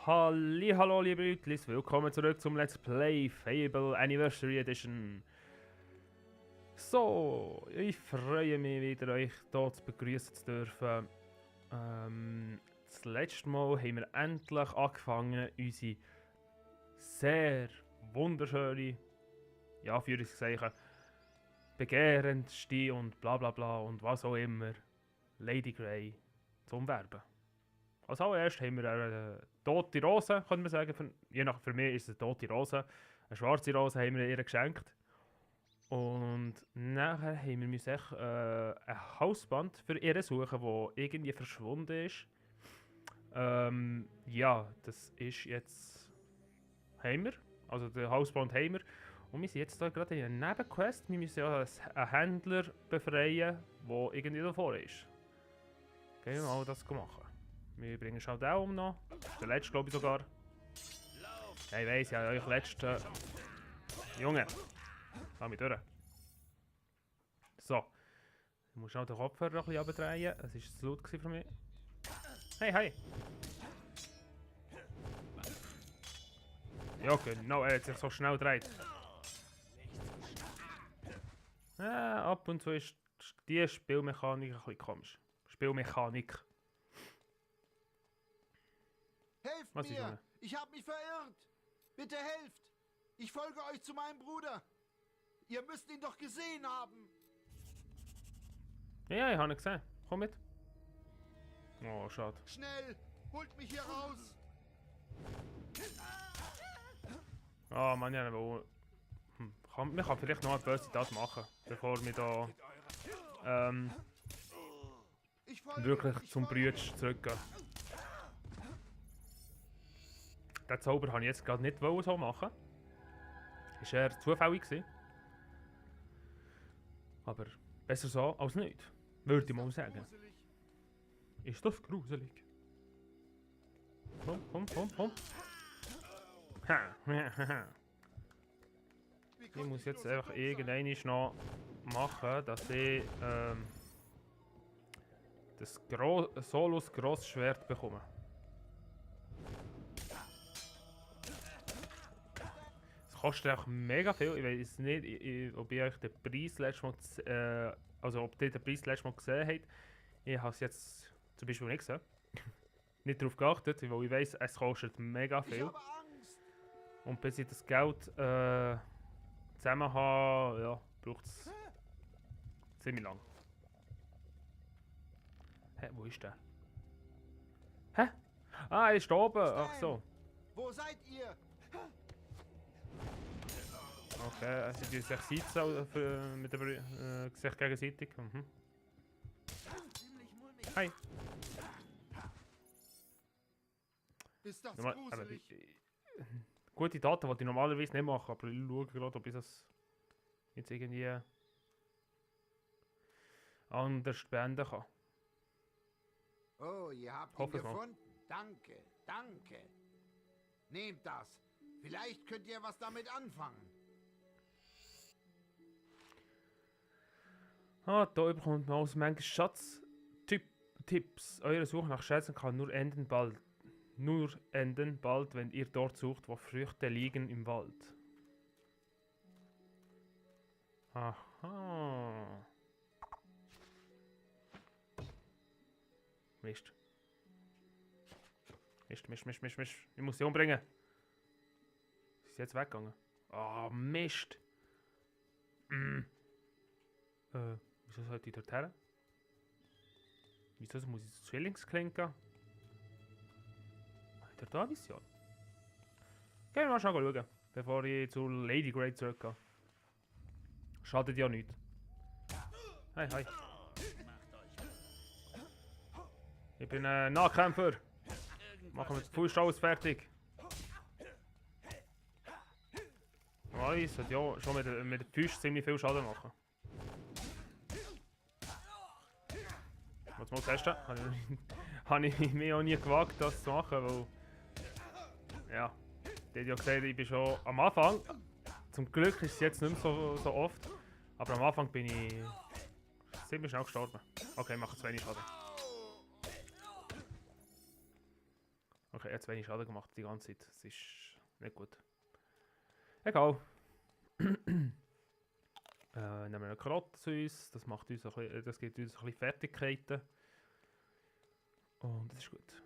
Hallo liebe Leute, willkommen zurück zum Let's Play Fable Anniversary Edition. So, ich freue mich wieder, euch hier zu begrüßen zu dürfen. Das letzte Mal haben wir endlich angefangen, unsere sehr wunderschöne, ja, Anführungszeichen, begehrendste und bla bla bla und was auch immer, Lady Grey zu umwerben. Als allererstes haben wir eine tote Rose, könnte man sagen. Für mich ist es eine tote Rose. Eine schwarze Rose haben wir ihr geschenkt. Und nachher haben wir echt ein Hausband für ihr suchen, das irgendwie verschwunden ist. Ja, das ist jetzt... haben wir. Also den Hausband haben wir. Und wir sind jetzt da gerade in einer Nebenquest. Wir müssen ja einen Händler befreien, der irgendwie davor ist. Gehen wir mal das machen. Wir bringen schon den um noch. Das ist der letzte, glaube ich sogar. Ja, ich weiss, ja, euch letzten. Junge! Lass mich durch. So. Ich muss schnell den Kopfhörer ein bisschen abdrehen. Es war zu laut für mich. Hey, hey! Ja, genau, er hat sich so schnell gedreht. Ab und zu ist die Spielmechanik ein bisschen komisch. Spielmechanik. Helft Was ist mir! das? Ich habe mich verirrt! Bitte helft! Ich folge euch zu meinem Bruder! Ihr müsst ihn doch gesehen haben! Ja, ich habe ihn gesehen. Komm mit. Oh, schade. Schnell! Holt mich hier raus! Ah, Mann, ja, wo... Man kann vielleicht noch eine böse Tat machen, bevor wir da Ich folge, wirklich ich zum folge. Brütsch zurückgehen. Den Zauber wollte ich jetzt gerade nicht so machen. Ist eher zufällig gewesen. Aber besser so als nicht, würde ich mal sagen. Gruselig. Ist das gruselig? Komm. Ha. Wie Ich konnte muss jetzt nur so einfach dumm sein? irgendwann noch machen, dass ich das Solus Grossschwert bekomme. Es kostet auch mega viel. Ich weiß nicht, ob ich euch den Preis letztes Mal, also ob ihr den Preis letztes Mal gesehen habt. Ich habe es jetzt zum Beispiel nicht gesehen. Nicht darauf geachtet, weil ich weiss, es kostet mega Ich viel. habe Angst! Und bis ich das Geld zusammen habe, ja, braucht es ziemlich lang. Hä, wo ist der? Hä? Ah, er ist da oben. Ach so. Wo seid ihr? Okay, also die sich sitzen mit dem Gesicht gegenseitig. Mhm. Ziemlich mulmig. Hi. Ist das Aber, gruselig? gute Daten wollte ich normalerweise nicht machen, aber ich schaue gerade, ob ich das jetzt irgendwie anders beenden kann. Oh, ihr habt ihn Hoffe es mal. gefunden. Danke, danke. Nehmt das. Vielleicht könnt ihr was damit anfangen. Ah, da bekommt man aus manchen Schatz-Tipps. Eure Suche nach Schätzen kann nur enden bald, wenn ihr dort sucht, wo Früchte liegen im Wald. Aha. Mist. Mist. Ich muss sie umbringen. Sie ist jetzt weggegangen. Ah, Mist. Wieso sollte ich dort her? Wieso muss ich zu Zwillingsklinge gehen? Hat er da eine Mission? Gehen wir mal schauen, bevor ich zu Lady Grey zurückgehe. Schadet ja nichts. Hi. Ich bin ein Nahkämpfer. Machen wir die Faust alles fertig. Oh, ich sollte ja schon mit der Füße ziemlich viel Schaden machen. Was mal testen? Habe ich mir auch nie gewagt, das zu machen, weil... Ja, die hat ja gesagt, ich bin schon am Anfang. Zum Glück ist es jetzt nicht mehr so oft. Aber am Anfang bin ich ziemlich schnell gestorben. Okay, macht zu wenig Schaden. Okay, habe jetzt wenig Schaden gemacht die ganze Zeit. Das ist nicht gut. Egal. Nehmen wir eine Karotte zu uns. Das, macht uns das gibt uns ein bisschen Fertigkeiten. Und das ist gut.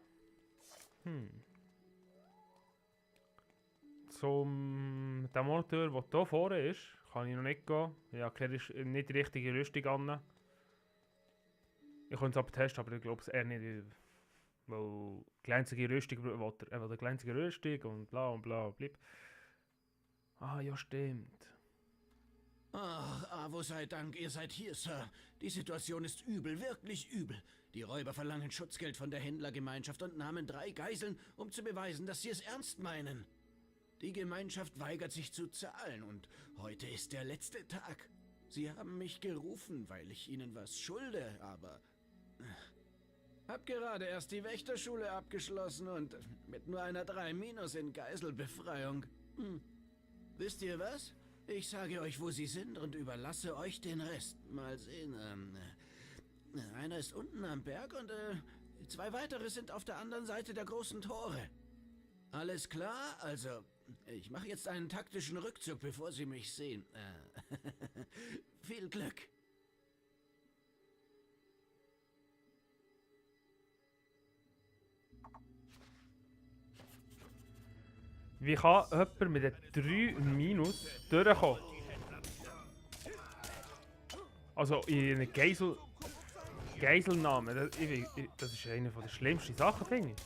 Der Monitor, der hier vorne ist, kann ich noch nicht gehen. Ich habe nicht die richtige Rüstung an. Ich könnte es aber testen, aber ich glaube es eher nicht. Weil glänzige Rüstung will er will eine glänzige Rüstung und bla und bla und blib. Ah, ja, stimmt. Ach, Avo sei Dank, ihr seid hier, Sir. Die Situation ist übel, wirklich übel. Die Räuber verlangen Schutzgeld von der Händlergemeinschaft und nahmen 3 Geiseln, um zu beweisen, dass sie es ernst meinen. Die Gemeinschaft weigert sich zu zahlen und heute ist der letzte Tag. Sie haben mich gerufen, weil ich ihnen was schulde, aber... Hab gerade erst die Wächterschule abgeschlossen und mit nur einer 3- in Geiselbefreiung. Wisst ihr was? Ich sage euch, wo sie sind und überlasse euch den Rest. Mal sehen, einer ist unten am Berg und 2 weitere sind auf der anderen Seite der großen Tore. Alles klar? Also, ich mache jetzt einen taktischen Rückzug, bevor sie mich sehen. Viel Glück. Wie kann jemand mit den 3- durchkommen? Also in einer Geiselnahme, das ist eine der schlimmsten Sachen, finde ich.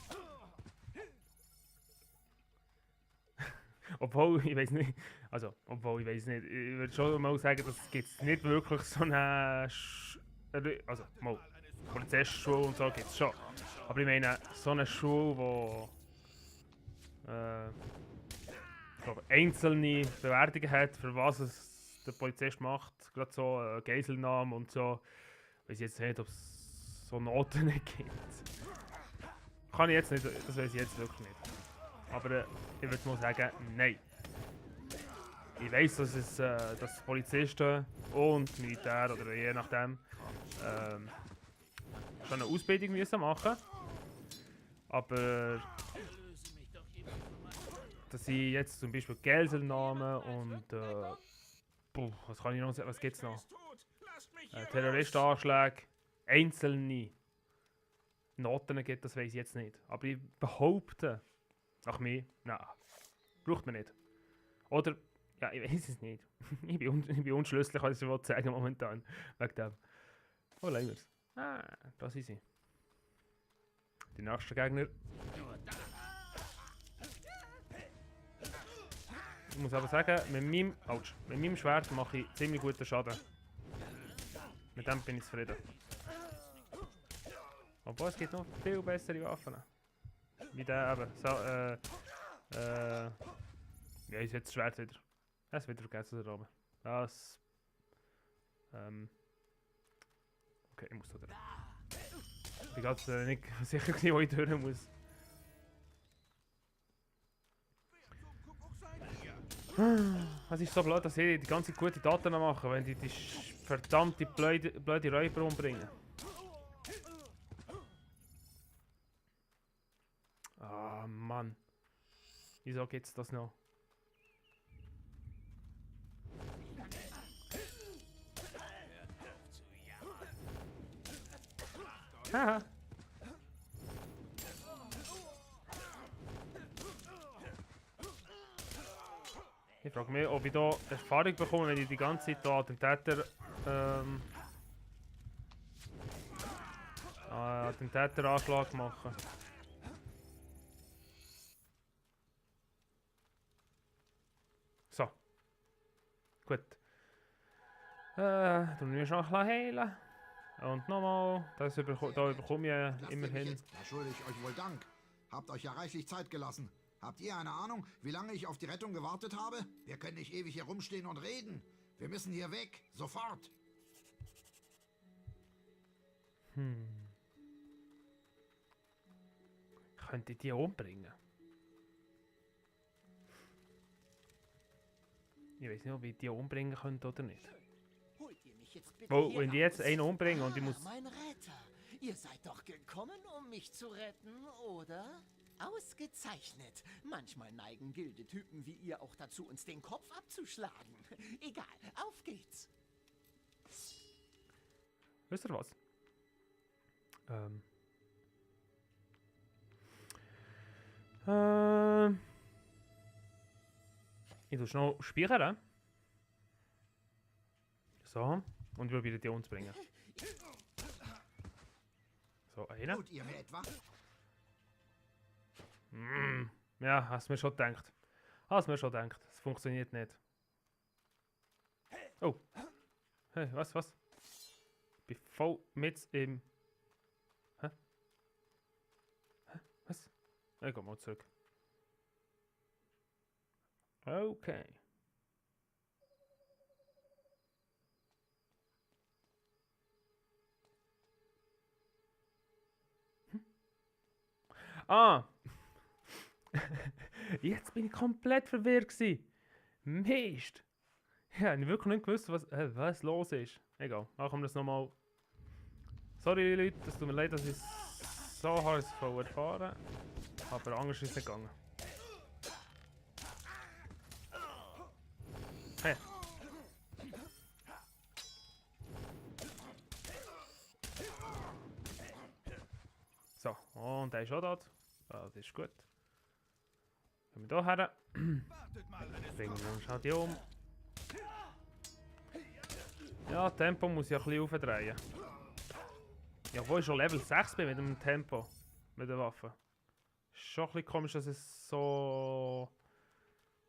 Obwohl, ich weiß nicht, ich würde schon mal sagen, dass es nicht wirklich so eine... Also, mal, Polizeischule und so gibt es schon. Aber ich meine, so eine Schule, wo... ich glaube, einzelne Bewertungen hat, für was es der Polizist macht. Gerade so Geiselnahme und so. Ich weiß jetzt nicht, ob es so Noten gibt. Kann ich jetzt nicht, das weiß ich jetzt wirklich nicht. Aber ich würde mal sagen, nein. Ich weiss, dass Polizisten und Militär oder je nachdem schon eine Ausbildung müssen machen. Aber dass sie jetzt zum Beispiel Geiselnahme und was kann ich noch sagen? Was gibt's noch? Terroristenanschläge, einzelne Noten gibt, das weiß ich jetzt nicht. Aber ich behaupte, nach mir, nein, braucht man nicht. Oder, ja, ich weiß es nicht. ich bin unschlüssig, was ich sagen momentan. Wegen dem. Wo lassen wir's? Ah, da sind sie. Die nächsten Gegner. Ich muss aber sagen, mit meinem Schwert mache ich ziemlich guten Schaden. Mit dem bin ich zufrieden. Obwohl es gibt noch viel bessere Waffen. Wie der eben. So, ja, ist jetzt das Schwert wieder. Das ist wieder vergessen da oben. Das. Okay, ich muss da durch. Ich bin gerade nicht sicher, wo ich durch muss. Es ist so blöd, dass ich die ganze gute Daten mache, wenn die verdammte blöde Räuber umbringen. Ah, Mann. Wieso gibt's das noch? Haha. Ich frage mich, ob ich hier Erfahrung bekomme, wenn ich die ganze Zeit hier Attentäteranschlag mache. So. Gut. Dann müssen wir noch ein bisschen heilen. Und nochmal, da bekomme ich immerhin. Da schulde ich euch wohl Dank. Habt euch ja reichlich Zeit gelassen. Habt ihr eine Ahnung, wie lange ich auf die Rettung gewartet habe? Wir können nicht ewig hier rumstehen und reden. Wir müssen hier weg. Sofort. Könnte ich die umbringen? Ich weiß nicht, ob ich die umbringen könnte oder nicht. Holt ihr mich jetzt bitte Oh, hier wenn die jetzt raus? einen umbringen und ich muss... Mein Retter. Ihr seid doch gekommen, um mich zu retten, oder? Ausgezeichnet. Manchmal neigen Gildetypen wie ihr auch dazu, uns den Kopf abzuschlagen. Egal, auf geht's. Wisst ihr was? Ich tue schnell speichern. So. Und wir probieren die umzubringen. So, einer. Tut ihr mir etwa? Ja, hast mir schon gedacht. Hast mir schon gedacht. Es funktioniert nicht. Oh. Hey, was? Ich bin voll mit im... Hä? Was? Ich geh mal zurück. Okay. Ah! Jetzt bin ich komplett verwirrt gewesen. Mist! Ja, ich habe wirklich nicht gewusst, was los ist. Egal, machen wir das nochmal. Sorry Leute, es tut mir leid, dass ich so voll erfahren. Aber anders ist es nicht gegangen. Hey. So, und der ist auch dort. Das ist gut. Gehen wir hier her. Bringen wir uns halt hier um. Ja, Tempo muss ich ein bisschen aufdrehen. Ja, obwohl ich schon Level 6 bin mit dem Tempo. Mit der Waffe. Ist schon ein bisschen komisch, dass es so...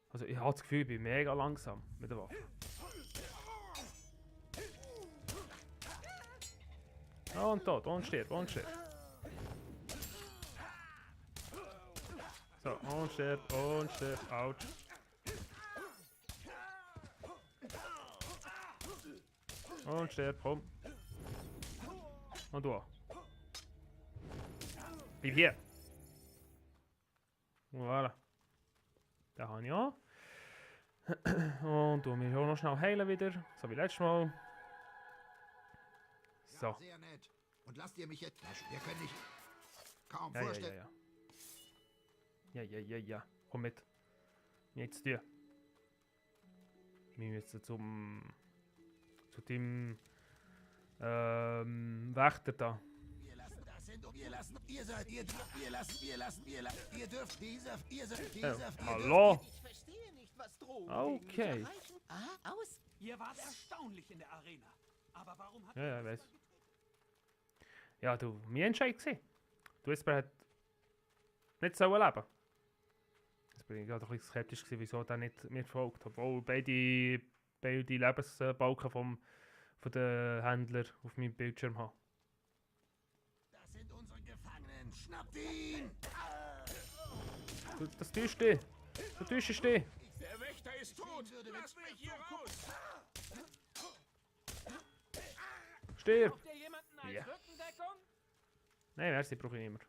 Also ich habe das Gefühl, ich bin mega langsam mit der Waffe. Und tot, und stirb, und stirb. So, und stirb, ouch. Und stirb, komm. Und du. Bleib hier. Voilà. Den habe ich auch. Und du mich auch noch schnell heilen wieder, so wie letztes Mal. So. Ja, sehr nett. Und lasst ihr mich jetzt... Wir können nicht... Kaum Ja. vorstellen... Ja. Komm mit. Jetzt dir. Wir müssen zu dem Wächter da. Wir lassen das hin. Ihr dürft dieser... Hallo? Ich verstehe nicht, was Drogen Okay. gegen mich erreichen. Aus... Ihr wart erstaunlich in der Arena. Aber warum hat Ja, ich weiß. Ja, du, mein Entscheid gewesen. Du hast halt nicht so leben. Jetzt bin ich gerade ein bisschen skeptisch gewesen, wieso der nicht mir folgt. Obwohl beide Lebensbalken von den Händlern auf meinem Bildschirm haben. Das sind unsere Gefangenen. Schnappt ihn! Das täuscht dich. Du täuschst dich. Der Wächter ist tot! Lass mich hier raus! Stirb! Braucht ihr jemanden als Ja. Rückendeckung? Nein, merci, brauche ich nicht mehr.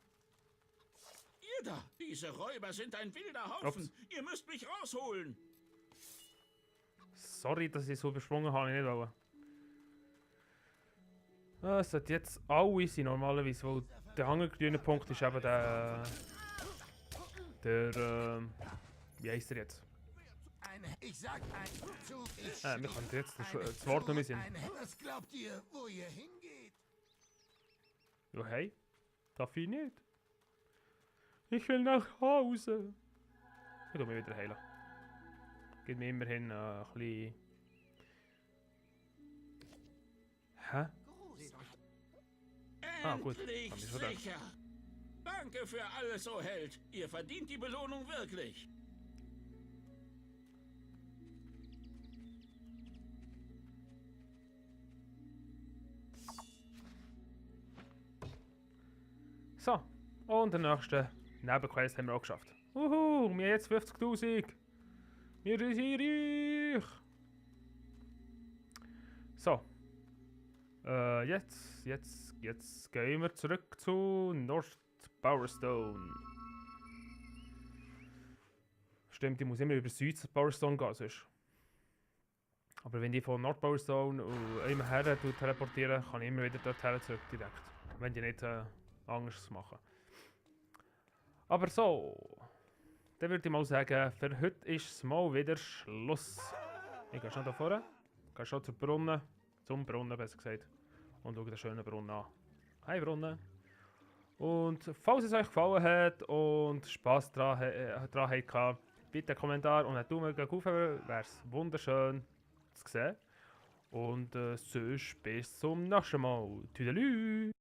Ihr da! Diese Räuber sind ein wilder Haufen! Ups. Ihr müsst mich rausholen! Sorry, dass ich so übersprungen habe, ich nicht wollen. Es sollte jetzt alle sein, normalerweise, weil der angegrüne Punkt ist eben der... wie heisst er jetzt? Ich sag ein Zug. Wir können jetzt das Wort noch nicht sehen. Was glaubt ihr, wo ihr hingeht? Ja, hey, darf ich nicht. Ich will nach Hause. Ich tue mich wieder heilen. Gibt mir immerhin ein bisschen... Hä? Ah, gut. Endlich Hab ich schon gedacht. sicher! Danke für alles, o Held! Ihr verdient die Belohnung wirklich! So, und den nächsten Nebenquest haben wir auch geschafft. Wir haben jetzt 50'000. Wir sind reich. So. Jetzt gehen wir zurück zu North Powerstone. Stimmt, ich muss immer über Süd Powerstone gehen, sonst. Aber wenn die von North Powerstone immer her teleportieren, kann ich immer wieder dorthin zurück direkt. Wenn die nicht anders machen. Aber so, dann würde ich mal sagen, für heute ist es mal wieder Schluss. Ich gehe schon da vorne, gehe schon zum Brunnen besser gesagt, und schaue den schönen Brunnen an. Hi Brunnen. Und falls es euch gefallen hat und Spass dran hattet, bitte einen Kommentar und einen Daumen hoch, wäre es wunderschön zu sehen. Und sonst bis zum nächsten Mal. Tüdelü!